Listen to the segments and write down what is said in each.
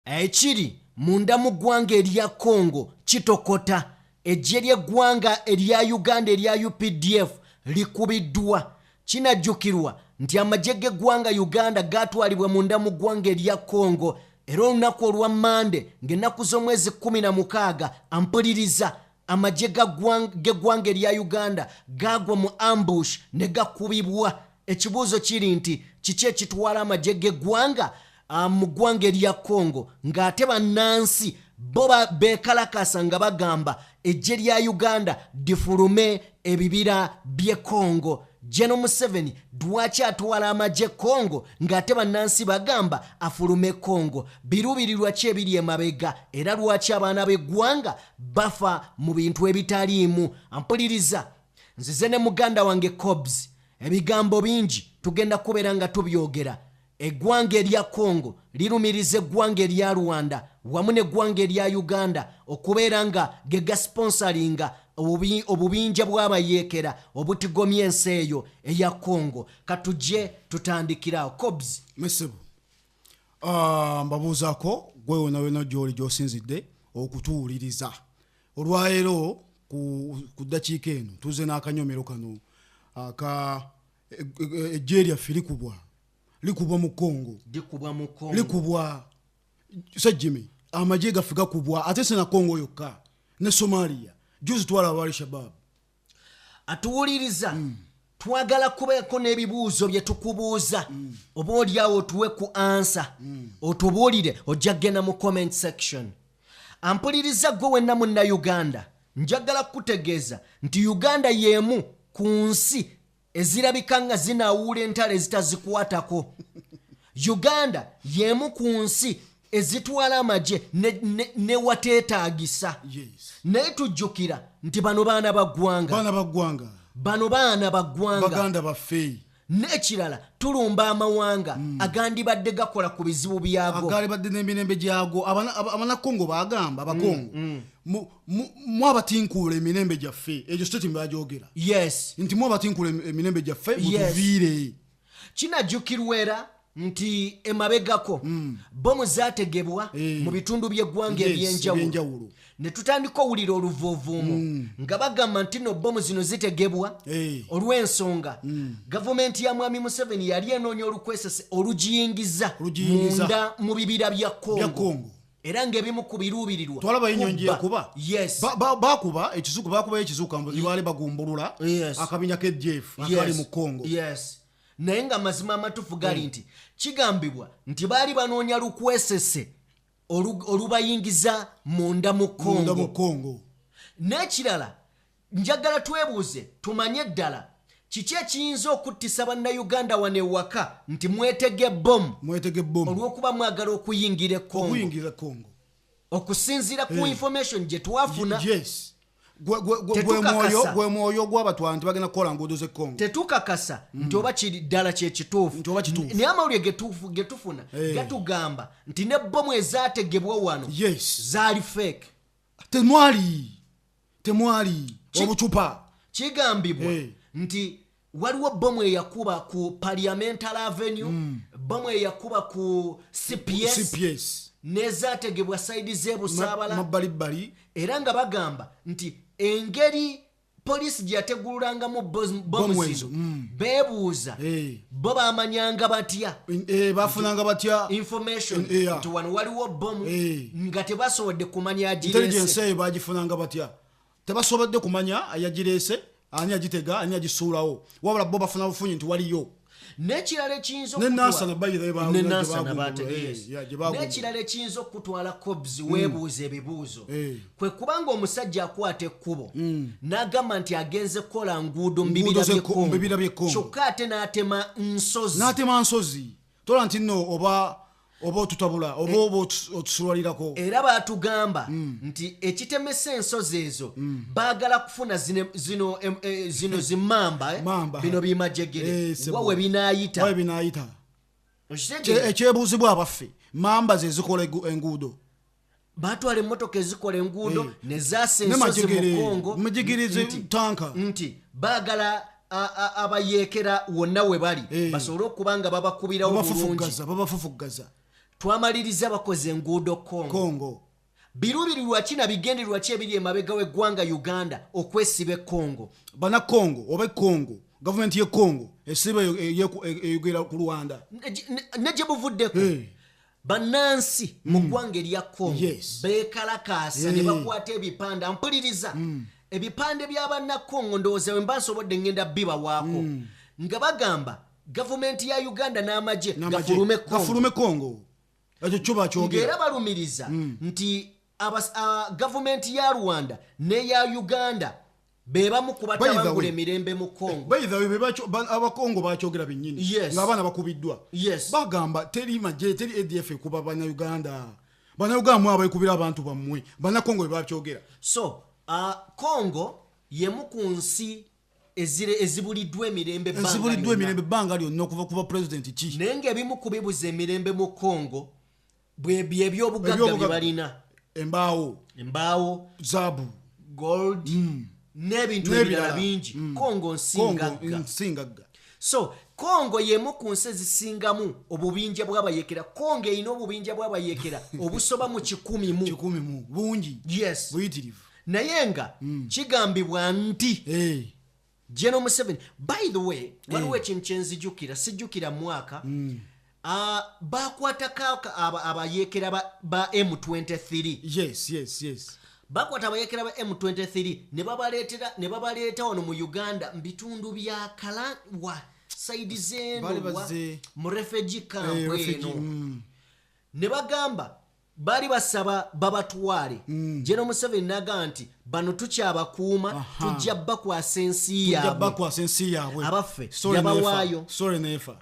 Ekiri munda mu ggwanga erya Congo kitokota. Eggye ly'eggwanga erya Uganda erya UPDF likubiddwa. Kinajjukirwa nti amagye g'eggwanga Uganda gaatwalibwa munda mu ggwanga erya Congo era olunaku olwa Mmande ng'ennaku z'omwezi 16, ampuliriza, amagye g'eggwanga erya Uganda gaagwa mu ambush ne gakubibwa. Ekibuuzo kiri nti kiki ekitwala amagye g'eggwanga mu ggwanga erya Congo ng'ate bannansi bo beekalakasa nga bagamba eggye lya Uganda lifulume ebibira by'e Congo? General Museveni lwaki atwala amagye Congo ng'ate bannansi bagamba afulume Congo? Biruubirirwa ki ebiri emabega, era lwaki abaana b'eggwanga bafa mu bintu ebitaliimu? Ampuliriza, nzize ne muganda wange Cobs. Ebigambo bingi tugenda kubeera nga tubyogera. Eggwanga erya Congo lirumiriza eggwanga erya Rwanda wamu n'eggwanga erya Uganda okubeera nga ge gasponsalinga obubinja bw'abayeekera obutigomya ensi eyo eya Congo. Katujje tutandikirawo, Cobs. Mesebo, mbabuuzaako gwe wena wena gyoli gy'osinzidde okutuwuliriza olwaleero ku ddakiika eno. Tuze n'akanyomero kano aka eggye lyaffe likubwa mu Congo. Likubwa mu Congo. Likubwa, Sejjimi. Amagye gaffe gakubwa, ate si na Congo yokka, ne Somalia. Juzi twalaba Al Shabab. Atuwuliriza, twagala kubeeko n'ebibuuzo bye tukubuuza, oba oliawo otuwe ku answer, otubuulire. Ojja kugenda mu comment section. Ampuliriza, gwe wenna Munnayuganda, njagala kukutegeeza nti Uganda y'emu ku nsi ezirabika nga zinaawuula entalo ezitazikwatako. Uganda y'emu ku nsi ezitwala amagye ne wateetaagisa. Naye tujjukira nti bano baana ba ggwanga. Baana ba ggwanga. Bano baana ba ggwanga. Baganda baffe. N'ekirala, tulumba amawanga agandibadde gakola ku bizibu byago. Agalibadde n'emirembe gyago. Abanakongo bagamba, Abakongo, mwabatinkuula emirembe gyaffe. Egyo statement bagyogera nti mwabatinkula emirembe gyaffe, mutuviire. Kinajjukirwa era nti emabegako bomu zaategebwa mu bitundu by'eggwanga ebyenjawulo. Ebyenjawulo. Ne tutandika owulira oluvuuvuumo nga bagamba nti no bomu zino zitegebwa olw'ensonga gavumenti ya Mwami Museveni yali enoonya olukwesese olugiyingiza Olugiyingiza. munda mu bibira bya bya Kongo, Kongo. era ng'ebimu ku biruubirirwa Twalaba ennyonyi kubba. ekuba. Bakuba ekizuku, bakubayo ekizuka mbu baali bagumbulula akabinja k'ADF akali mu Congo. Yes, naye nga mazima amatuufu gali nti kigambibwa nti baali banoonya lukwesese olubayingiza munda mu munda mu Kongo. Congo. N'ekirala, njagala twebuuze tumanye ddala kiki ekiyinza okuttisa Bannayuganda wano ewaka nti mwetege bomu mwetege bomu olw'okuba mwagala okuyingira e Congo. Okuyingira Congo. Okusinziira ku information gye twafuna, yes gwe Tetukakasa. gwe mwoyo gw'abatwala nti bagenda kukola nguudo z'e Congo. Tetukakasa nti oba kiri ddala kyekituufu. Nti oba kituufu. Naye amawulire getufuna gatugamba nti ne bomu ezaategebwa wano zaali fake. Temwali obucupa. Kigambibwa nti waliwo bomu eyakuba ku Parliamentary Avenue, bomu eyakuba ku CPS, CPS, n'ezaategebwa side z'ebusaabala, mabbalibbali. Era nga bagamba nti engeri poliisi gye yategululangamu bomu Bomu zino, ezo, beebuuza bo bamanyanga batya Bafunanga batya information nti wano waliwo bomu nga tebasobodde kumanya intelligence agireese? Eyo bagifunanga batya? Tebasobodde kumanya yagireese, ani agitega, ani agisuulawo, wabula bo bafuna bufunyi nti waliyo. N'ekirala ekiyinza Ne Nansana, by the way, Ne gye Nansana bagumbulula. yes. Yeah, gye bagumbulula. N'ekirala ekiyinza okutwala, Cobs, weebuuza ebibuuzo, kwe kubanga omusajja akwata ekkubo n'agamba nti agenze kukola nguudo mu bibira Nguudo mu bibira by'e by'e Congo. Kyokka ate n'atema nsozi. N'atema nsozi. Tola nti nno oba otutabula oba otusulwalirako. Era baatugamba nti ekitemesa ensozi ezo baagala kufuna zino zimmamba, eh? Mamba. Bino bimajegere Sebo. wa we binaayita. Wawe binaayita. Okitegeera? Ekyebuuzibwa abaffe, mamba ze zikola enguudo? Batwala emmotoka ezikola enguudo ne zaasa Ne ensozi mu majegere, Kongo majegere tanka. Nti baagala abayeekera wonna we bali basobole okuba nga babakubirawo bulungi. Babafufuggaza, babafufuggaza. Twamaliriza bakoze enguudo Congo. Congo. Biruubirirwa ki na bigendererwa ki ebiri emabega w'eggwanga Uganda okwesiba e Congo? Bana Congo oba Congo, gavumenti ye Congo esiba eyogera ku Rwanda. Ne gye buvuddeko, bannansi mu ggwanga erya Congo beekalakaasa ne bakwata ebipande. Mpuliriza, ebipande by'abannakongo, ndowooza bwe mba nsobodde ngenda bibawaako, nga bagamba gavumenti ya Uganda n'amagye N'amagye gafulume Congo. Gafulume Congo, ekyo kyo bakyogera. Ng'era balumiriza nti gavumenti ya Rwanda n'eya Uganda be bamu ku By the batabangula way, emirembe mu Congo. By the way, abakongo bakyogera bennyini ng'abaana bakubiddwa. Bagamba teri magye, teri ADF ekuba Bannayuganda. Bannayuganda mwe abayikubira abantu bammwe. Bannakongo bwe bakyogera. So Congo yemu ku nsi ezibuliddwa emirembe ebbanga Ezibuliddwa lyonna. emirembe ebbanga lyonna okuva kuba pulezidenti ki. Naye ng'ebimu ku bibuza emirembe mu Congo bwe byebyobugagga bye Ebyobugagga. balina. Embaawo. Embaawo. Zaabu. Gold n'ebintu N'ebirala. ebirala bingi. Congo nsi Congo ngagga. nsi ngagga. So Congo yemu ku nsi ezisingamu obubinja bw'abayekera. Congo erina obubinja bw'abayekera obusoba mu 100 mu. 100 mu bungi. Buyitirivu. Naye nga kigambibwa nti General Museveni, by the way, waliwo ekintu kyenzijukira, sijjukira mwaka, bakwatako abayeekera ba M23. yes yes yes Bakwata abayeekera ba M23 ne babaleetera, ne babaleeta wano mu Uganda mu bitundu bya Kalawa, side z'eno Bali bazze mu refugee camp Refugee, eno. Ne bagamba baali basaba babatwale. General Museveni n'agamba nti bano tukyabakuuma, tujja bakwasa ensi Tujja yaabwe. bakwasa ensi yaabwe. Abaffe, Sorry, yabawaayo. nefa. Sorry, nefa.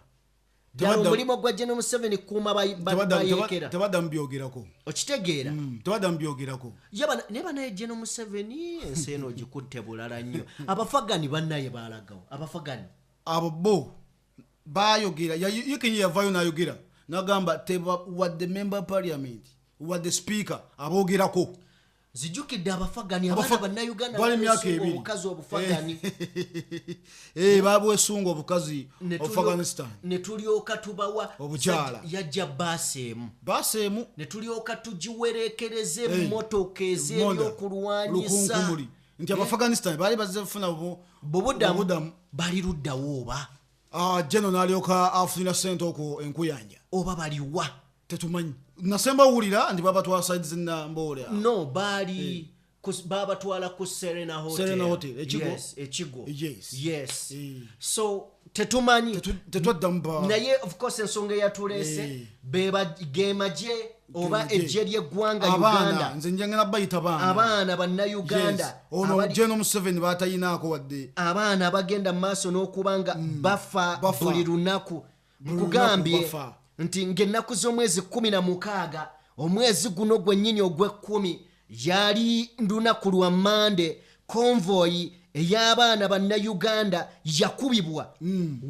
Ddala omulimu gwa General Museveni kuuma bayeekera. Tebaddamu byogerako. Okitegeera? Tebaddamu byogerako. Naye banaye General Museveni ensi eno ogikutte bulala nnyo. Abafagani bannaye baalagawo. Abafagani. Abo bo bayogera, ye kennyini yavaayo n'ayogera n'agamba teba wadde member parliament wadde speaker aboogerako. Nzijukidde abafagani, abaana bannayuganda Bali myaka beesunga ebiri. obukazi obufagani. Babwesunga obukazi Ne Afghanistan. tulyoka tubawa Obukyala. Yajja baasi emu. Baasi emu. Ne tulyoka tugiwerekereza emmotoka ez'ebyokulwanyisa. Lukunkumuli. Nti Abafghanistan baali bazze kufuna Bubudamu. Bubudamu. Bali luddawo oba? Geno n'alyoka afunira ssente okwo enkuyanja. Oba baliwa? Tetumanyi. Nasemba wulira nti babatwala sides Namboole. No, baali babatwala ku Serena Hotel. Serena Hotel, Ekigo? Yes, Ekigo. Yes. Yes. So tetumanyi. Tetwaddamu ba Naye of course ensonga eyatuleese ge magye oba Ge magye. eggye ly'eggwanga Abaana, Uganda. nze njagala bayita baana. Abaana bannayuganda. Yes. Ono General Museveni batayinaako wadde. Abaana abagenda mu maaso n'okuba nga bafa Bafa. buli lunaku. Buli Nkugambye lunaku bafa. nti ng'ennaku z'omwezi 16, omwezi guno gwennyini ogw'ekkumi, yali lunaku lwa Mande, konvoyi ey'abaana bannayuganda yakubibwa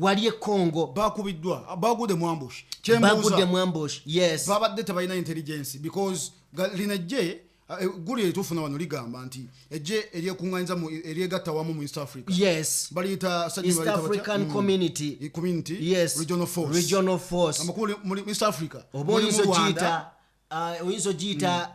wali e Congo. Bakubiddwa, bagudde mu ambush. Kyembuuza, Bagudde mu ambush, yes. babadde tebalina intelligence because lino eggye, eggulire eritufuna wano ligamba nti eggye eryekuŋŋaanyiza mu, eryegatta wamu mu East Africa. Yes. Baliyita, sajja East baliyita batya? African Community. Community. Yes. Regional Force. Regional Force. Amakulu muri East Africa. Oba Mulimu Rwanda. Oyinza ogiyita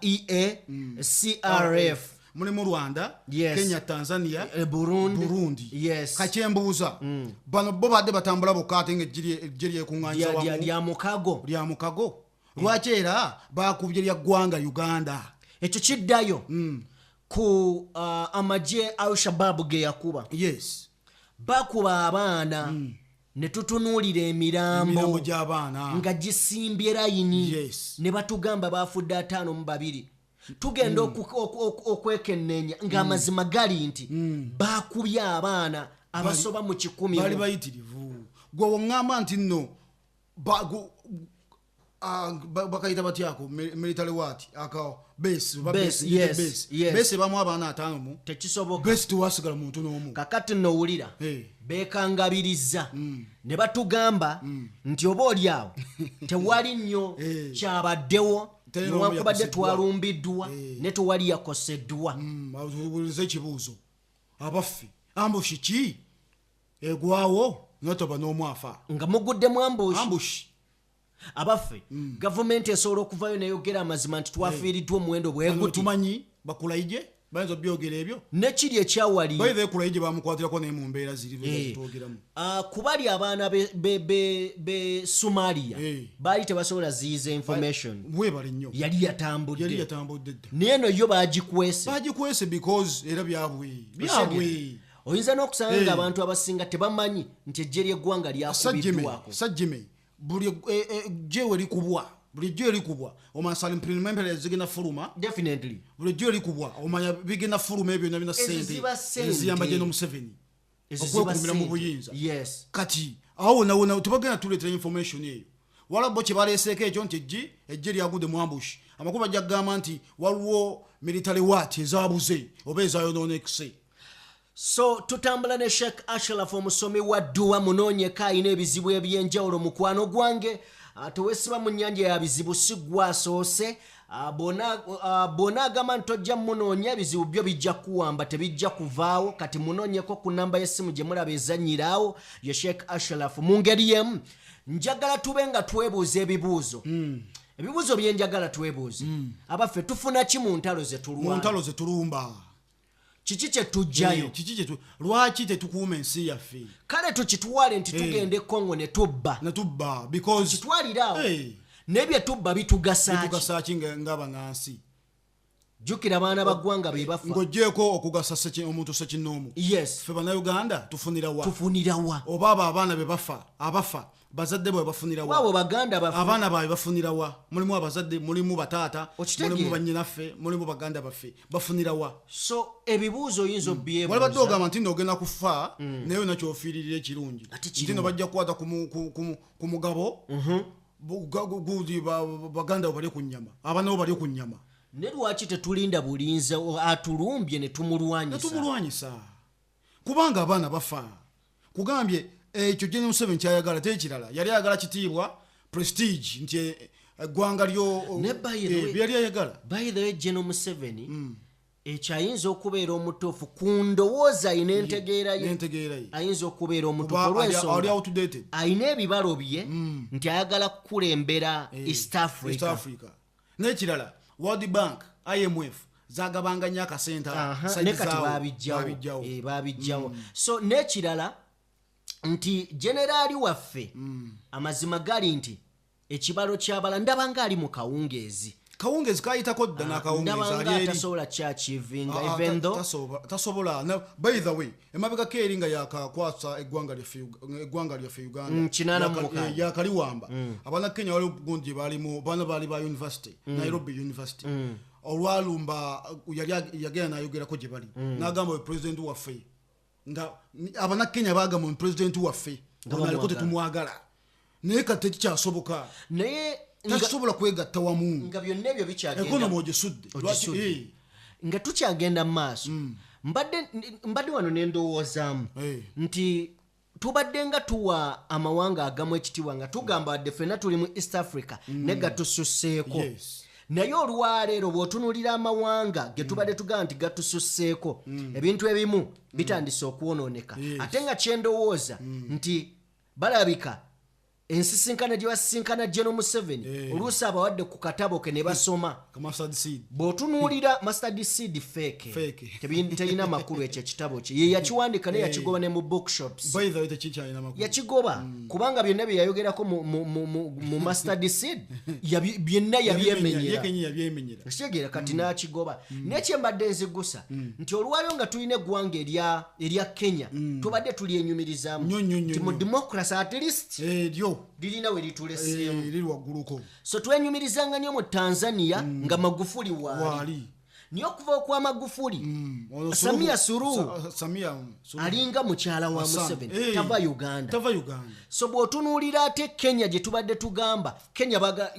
EACRF. Mulimu Rwanda, Yes. Kenya, Tanzania, Burundi. Burundi. Yes. Kakyembuuza. Bano bo badde batambula bokka ate ng'eggye lyekuŋŋaanyiza wamu. Lya mukago. Lya mukago. Lwaki era bakubye lya ggwanga Uganda? Ekyo kiddayo ku amagye Al-Shabaab ge yakuba. Yes. Bakuba abaana ne tutunuulira emirambo. Emirambo gy'abaana. Nga gisimbye layini. Yes. Ne batugamba baafudde 52. Tugenda okwekenneenya ng'amazima gali nti bakubye abaana abasoba mu 100. Bali bayitirivu. Gwe woŋŋamba nti nno bakayita batyako military what? Aka base, oba Base, base, yes, base. yes. Base ebamu abaana 5 mu. Tekisoboka. Base tewasigala muntu n'omu. Kakati nno owulira. Hey. Beekangabiriza. Ne batugamba nti oba oli awo tewali nnyo Hey. kyabaddewo, Teri n'omu newankubadde yakoseddwa. twalumbiddwa, Hey. ne tewali yakoseddwa. Awulize ekibuuzo. Abaffe, ambush ki egwawo n'otoba n'omu afa? Nga muguddemu ambush. Ambush. Abaffe, gavumenti esobola okuvayo neyogera amazima nti twafiiriddwa omuwendo bwe Bano guti? Tumanyi bakulayije bayinza obyogera ebyo. Nekiri ekyawali. By the way, Kulayije bamukwatirako naye mu mbeera ziri twogeramu. Ah, kubali abaana be Somalia baali tebasobola ziyiza information. Webale nnyo. Yali Yali yatambudde. Yatambudde dda. Naye eno yo bagikwese. Bagikwese because era byabwe byabwe. Oyinza n'okusanga nga abantu abasinga tebamanyi nti ejje ly'eggwanga Sajjeme. lyakubiddwako. Sajjeme, buli ejje we likubwa, buli ejje likubwa omanya subliminal zigenda fuluma. Definitely. Buli ejje likubwa omanya bigenda fuluma ebyo byonna. Ezo Sente ziba ssente. eziyamba Gen Museveni Ezo ziba okwekumira mu ssente. buyinza. Kati awo wonna wonna tebagenda tuleetera information eyo wala bo kye baleeseeko ekyo nti ejji lyagudde mu ambush. Amakulu bajja kugamba nti waliwo military wat ezabuze oba ezayonoonekese. So tutambula ne Sheikh Ashraf, omusomi wa dduwa. Munoonyeko, ayina ebizibu ebyenjawulo. Mukwano gwange, tewesiba mu nnyanja ya bizibu, si gwasoose. Bw'ona agamba nti tojja munoonya, ebizibu byo bijja kuwamba, tebijja kuvaawo. Kati munoonyeko ku namba y'essimu gye mulaba ezannyiraawo, ye Sheikh Ashraf. Mu ngeri y'emu njagala tube nga twebuuza ebibuuzo. Ebibuuzo bye njagala twebuuze, abaffe, tufuna ki mu ntalo ze Mu tulwana? ntalo ze tulumba. Kiki kye tujjayo? Kiki lwaki tetukuuma ensi yaffe? Kale tukitwale nti tugenda e Kongo ne tubba. Netubba because Kitwalire awo. Hey. Naye bye tubba bitugasa ki? Bitugasa ki ng'abanansi? Jjukira abaana ba ggwanga be bafa. Ng'oggyeko okugasa omuntu sekinnoomu, ffe Bannayuganda tufunira wa? Tufunira wa? Oba abo abaana be bafa, abafa bazadde bwe bafunira wa? Waabo baganda baffe. Abaana baabwe bafunira wa? Mulimu abazadde, mulimu bataata, Okitegeera? mulimu bannyinaffe, mulimu baganda baffe, bafunira wa? So ebibuuzo oyinza Walibadde obyebuuza. ogamba nti nno ogenda kufa naye olina kyofiiririra ekirungi. Ate Nti nno kiriwa? bajja kukwata ku mugabo gundi baganda bo balye ku nnyama, abaana bo balye ku nnyama. Ne lwaki tetulinda bulinzi atulumbye ne tumulwanyisa? Netumulwanyisa kubanga abaana bafa. Kugambye ekyo Gen Museveni kyayagala tekirala, yali ayagala kitiibwa, prestige, nti eggwanga lyo Ne by the way- byali ayagala. By the way, General Museveni, ekyo ayinza okubeera omutuufu ku ndowooza ayina entegeera ye. N'entegeera ye. Ayinza okubeera omutuufu Kuba ali olw'ensonga outdated. ayina ebibalo bye nti ayagala kukulembera East Africa. East Africa. N'ekirala, World Bank, IMF zagabanga nnyo akasente. Side Ne kati zaawo, babijjawo. babijjawo. Babijjawo. So n'ekirala nti generaali waffe, amazima gali nti ekibalo kyabala ndaba nga ali mu kawungeezi. Kawungeezi kayitako dda n'akawungeezi. Ndaba Ali nga eri. atasobola kyakivinga Ah, ah, even though tasobola. By the way, emabegako eri nga yakakwasa eggwanga lyaffe Uganda, 86. Yakaliwamba, Abanakenya waliwo gundi gye balimu, bana baali ba university, Nairobi University. Olwalumba yali yagenda nayogerako gye bali n'agamba we president waffe, nga Abanakenya bagamba we president waffe Nga ono aliko bamwagala. tetumwagala, naye kati tekikyasoboka. Naye nga, Takisobola kwegatta wamu. Nga byonna ebyo bikyagenda Economy ogisudde. Ogisudde. Nga tukyagenda mu maaso, mbadde wano nendowoozaamu nti tubadde nga tuwa amawanga agamu ekitiibwa nga tugamba wadde ffenna tuli mu East Africa ne gatususseeko. Naye olwaleero bw'otunuulira amawanga ge tubadde tugamba nti gatususseeko, ebintu ebimu bitandise okwonooneka. Ate nga kyendowooza nti balabika ensisinkana gye basisinkana General Museveni, oluusi abawadde ku katabo ke ne basoma. Ka mustard seed. Bw'otunuulira mustard seed, fake. Fake. Terina makulu ekyo ekitabo kye ye yakiwandika naye yakigoba ne mu bookshops. By the way, tekikyalina makulu. Yakigoba kubanga byonna bye yayogerako mu mustard seed byonna yabyemenyera. Yekenyi yabyemenyera. Ekitegeera kati n'akigoba. Naye kyembadde nzigusa nti olwaliro nga tulina eggwanga erya Kenya, tubadde tulyenyumirizaamu Nnyo, nnyo, nnyo, nti mu nnyo. democracy at least Eryo lirina we lituleseemu. Liri wagguluko. So twenyumirizanga nnyo mu Tanzania nga Magufuli waali. Waali. Naye okuva okwa Magufuli, Ono Samia Suluhu Samia Suluhu. alinga mukyala wa Hassan. Museveni, tava Uganda. Tava Uganda. So bw'otunuulira ate Kenya gye tubadde tugamba Kenya baga,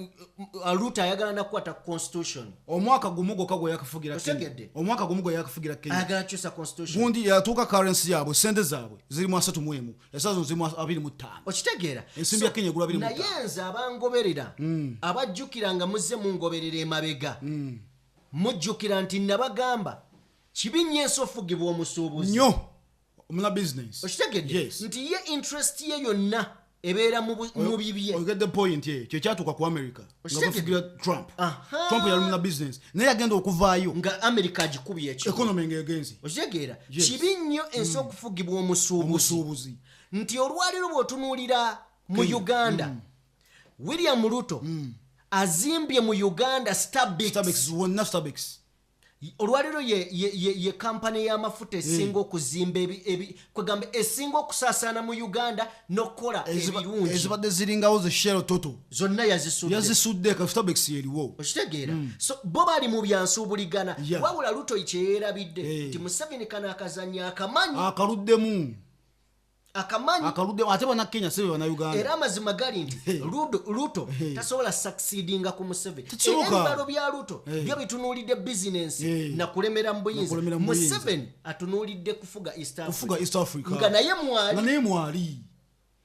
Ruto ayagala nakukwata constitution. Omwaka gumu gwokka gwe yakafugira Kenya. Otegedde? Omwaka gumu gwe yakafugira Kenya, Ayagala kyusa constitution. gundi yatuuka currency yaabwe, sente zaabwe zirimu 31, esaa zino zirimu 25. Okitegeera? Ensimbi ya Kenya egula 25. Naye nze abangoberera, abajjukira nga muzze mungoberera emabega, mujjukira nti nabagamba kibi nnyo ensi ofugibwa omusuubuzi. Nnyo omuna business. Okitegedde? Yes. Nti ye interest ye yonna Ebeera mu bibye. Oyogedde point eyo. Kyekyatuuka ku America nga Okitegedde? bafugira Trump. Aha. Trump yali muna business, naye yagenda okuvaayo nga America agikubye ekyo. Economy ng'egenze. Okitegeera? Yes. Kibi nnyo ensi okufugibwa omusuubuzi. Omusuubuzi. Nti olwaliro bw'otunuulira mu Uganda, William Ruto azimbye mu Uganda Starbucks. Starbucks wonna, Starbucks. Olwaliro ye kampani y'amafuta esinga okuzimba kwegamba esinga okusaasaana mu Uganda n'okukola ebirungi. Ezibadde ziringawo ze Shell, Total. Zonna yazisudde. Yazisudde, ka Starbucks eriwo. Okitegeera? So bo bali mu byansuubuligana. Wabula Ruto kyeyerabidde nti Museveni kano akazanyo akamanyi. Akaluddemu. Akamanyi. Akaluddemu, ate bannakenya si be Bannayuganda. Era amazima gali nti Ruto tasobola succeedinga ku Museveni. Era Tekisoboka. ebibalo bya Ruto byo bitunuulidde bizinensi nakulemera mu buyinza. Nakulemera mu buyinza. Museveni atunuulidde kufuga East Africa. Kufuga East Africa. Nga naye mwali. Nga naye mwali,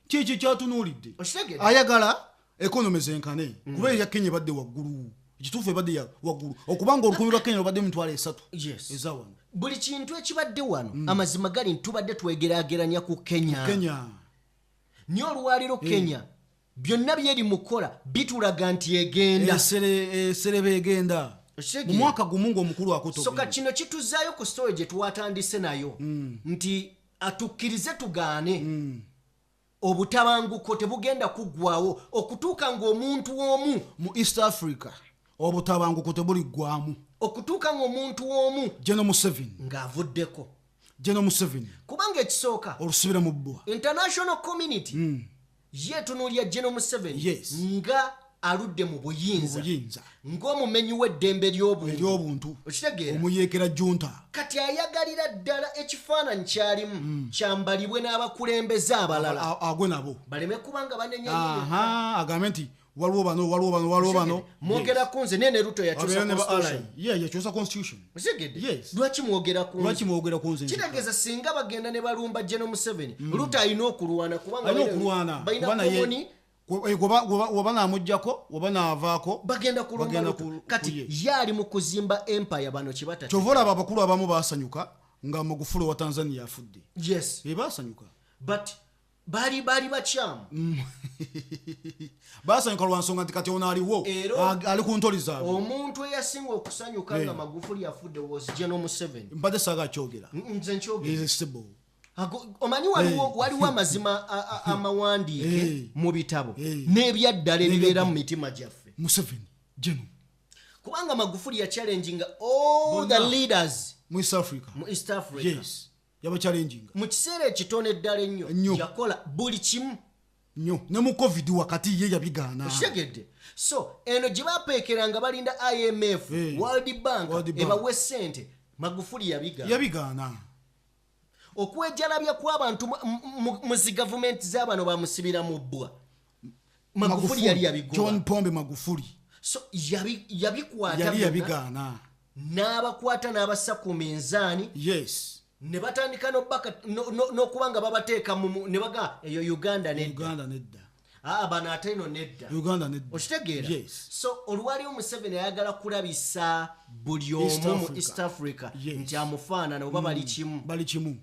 kyekyo kyatunuulidde. Okitegeera? Ayagala economy zenkane, kuba eya Kenya ebadde waggulu. Ekituufu ebadde ya waggulu, okubanga 1000 lwa Kenya lubadde 30,000 eza wano. Buli kintu ekibadde wano, amazima gali nti tubadde twegeraageranya ku Kenya. Kenya. Naye olwaliro Kenya byonna byeri mukola bitulaga nti egenda. Esereba, egenda. Okitegeera? Mu mwaka gumu ng'omukulu akuta. So ka kino kituzaayo ku story gye twatandise nayo nti atukkirize tugaane, obutabanguko tebugenda kuggwawo okutuuka ng'omuntu omu Mu East Africa obutabanguko tebuliggwamu. Okutuuka ng'omuntu omu General Museveni ng'avuddeko. General Museveni. Kubanga ekisooka, Olusibira mu bbwa. international community yeetunuulya General Museveni nga aludde mu buyinza, Buyinza. ng'omumenyi w'eddembe ly'obuntu. Eryobuntu. Okitegeera? Omuyeekera junta. Kati ayagalira ddala ekifaananyi kyalimu kyambalibwe n'abakulembeze abalala, Agwe nabo. baleme kuba nga banenya. Aha, agambe nti waliwo bano, waliwo bano, waliwo bano. Mwogera ku nze, naye ne Ruto yakyusa Abeera ne ba constitution. ally. Yeah, yakyusa constitution. Okitegedde? Yes. Lwaki mwogera ku nze? Lwaki mwogera ku nze? Kitegeeza singa bagenda ne balumba General Museveni, Ruto alina okulwana kubanga Alina okulwana. balina Kuba naye common. Woba namugjako, woba naavaako, Bagenda kulumba bagenda Ruto. Kati ku ye. ye ali mu kuzimba empire, bano kibata. Kyova olaba abakulu abamu basanyuka nga Magufuli wa Tanzania afudde. Basanyuka. But baali bakyamu. Basanyuka lwa nsonga nti kati ono aliwo, Era ali ku ntoli zaabwe. omuntu eyasinga okusanyuka nga Magufuli afudde was General Museveni. Mbadde saaga kyogera. Nze nkyogera. Is stable. Omanyi waliwo amazima amawandiike mu bitabo n'ebyaddala ebibeera mu mitima gyaffe. Museveni geno. Kubanga Magufuli yachallenginga all the Bonna. leaders Mu East Africa. mu East Africa. Yes, yabachallenginga. Mu kiseera ekitono eddala ennyo Ennyo. yakola buli kimu. Nnyo, ne mu COVID wakati ye yabigaana. Okitegedde? So eno gye bapeekera nga balinda IMF, World Bank, World Bank. ebawe sente, Magufuli yabigaana. Yabigaana. Okwejalabya kw'abantu mu zi gavumenti z'abano bamusibira mu bbwa, Magufuli yali yabigoba. John Pombe Magufuli. So yabikwata Yali byonna, yabigaana. n'abakwata n'abassa ku minzaani, ne batandika n'okuba nga babateeka ne baga eyo Uganda nedda. Uganda nedda. Aa, bano ate eno nedda. Uganda nedda. Okitegeera? So olwaliwo Museveni ayagala kulabisa buli East omu mu Africa. East Africa nti amufaanana oba bali kimu. Bali kimu.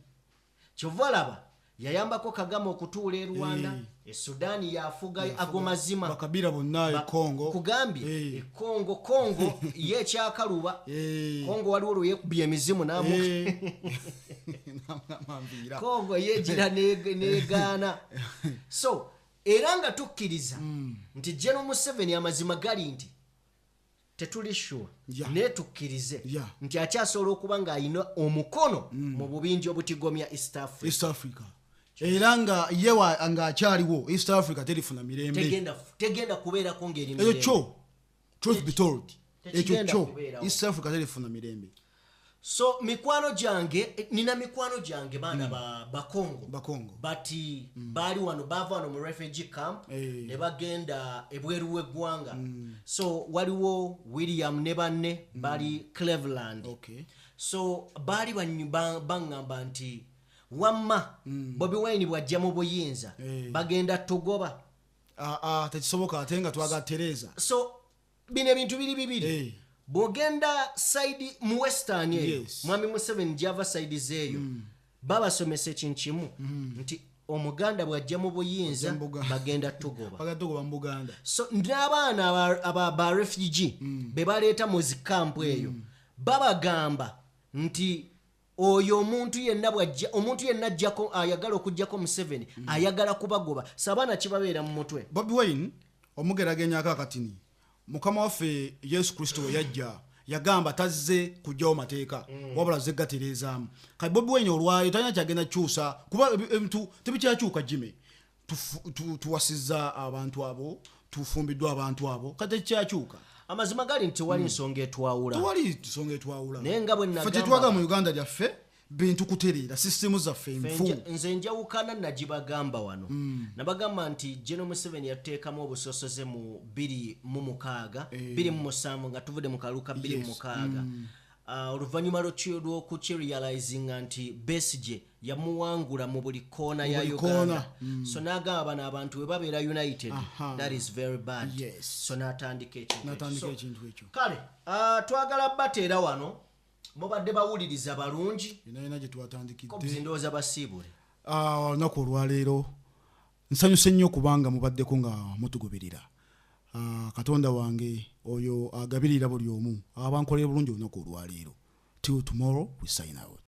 Kyova olaba yayambako Kagame okutuula e Rwanda, e Sudaani yafuga ago mazima. Bakabira bonna e Congo. Kugambye, e Congo, Congo ye ekyakaluba. Congo waliwo lwe yeekubye emizimu n'amu. N'amanviira. Congo yeegira negaana. So era nga tukkiriza nti General Museveni, amazima gali nti tetuli sure, naye tukkirize nti akyasobola okuba ng'alina omukono mu bubinja obutigomya East Africa. East Africa, era nga ye ng'akyaliwo East Africa terifuna mirembe. Tegenda kubeerako ng'eri Ekyo mirembe. kyo, truth be told, ekyo Tekigenda kyo kubeerawo. East Africa terifuna mirembe. So mikwano gyange, nina mikwano gyange baana bakongo. Bakongo. But baali wano, baava wano mu refugee camp ne bagenda ebweru w'eggwanga. So waliwo William ne banne bali Cleveland. So baali baŋŋamba nti wamma Bobi Wine bw'ajja mu buyinza, bagenda tugoba. Ah, ah, tekisoboka, ate nga twagala tereza. So bino ebintu biri bibiri. Bw'ogenda side mu western eyo, mwami Museveni gyava, side zeeyo babasomesa ekintu kimu nti Omuganda bw'ajja mu buyinza, Ajja mu Buganda. bagenda tugoba. Bagenda tugoba mu Buganda. So n'abaana ba refugee be baleeta mu zikampu eyo, babagamba nti oyo omuntu yenna bwajja, omuntu yenna ajjako ayagala okugjako Museveni, ayagala kubagoba. So abaana kibabeera mu mutwe. Bobi Wine omugeragenyako akatini, Mukama waffe Yesu Kristo we yajja yagamba tazze kugjawo mateeka, wabula azze gatereezaamu. Kati Bobi Wine olwayo talina kyagenda kukyusa, kuba ebintu tebikyakyuka. Jime tuwasizza abantu abo, tufumbiddwa abantu abo, kati tekikyakyuka. Amazima gali nti tewali nsonga etwawula. Tewali nsonga etwawula. Naye nga bwe Ffe nagamba- kyetwagala mu Uganda lyaffe bintu kutereera, sisitimu zaffe enfu. Nze njawukana nagibagamba wano. Nabagamba nti General Museveni yatuteekamu obusosoze mu 2006, 2007, nga tuvudde mu kalulu ka 2006. Oluvannyuma lw'okukirealizinga nti Besigye yamuwangula mu buli koona ya buli Uganda, koona. so n'agamba bano abantu bwe babeera united, that is very bad. So n'atandika ekintu ekyo. N'atandika ekintu ekyo. Kale twagala bateera wano, mubadde bawuliriza balungi. Yonna yonna gye twatandikidde. Kobs, ndowooza basiibule. Olunaku olwaleero nsanyuse nnyo kubanga mubaddeko nga mutugoberera. Katonda wange oyo agabirira buli omu abankolera bulungi olunaku olwaleero. Till tomorrow, we sign out.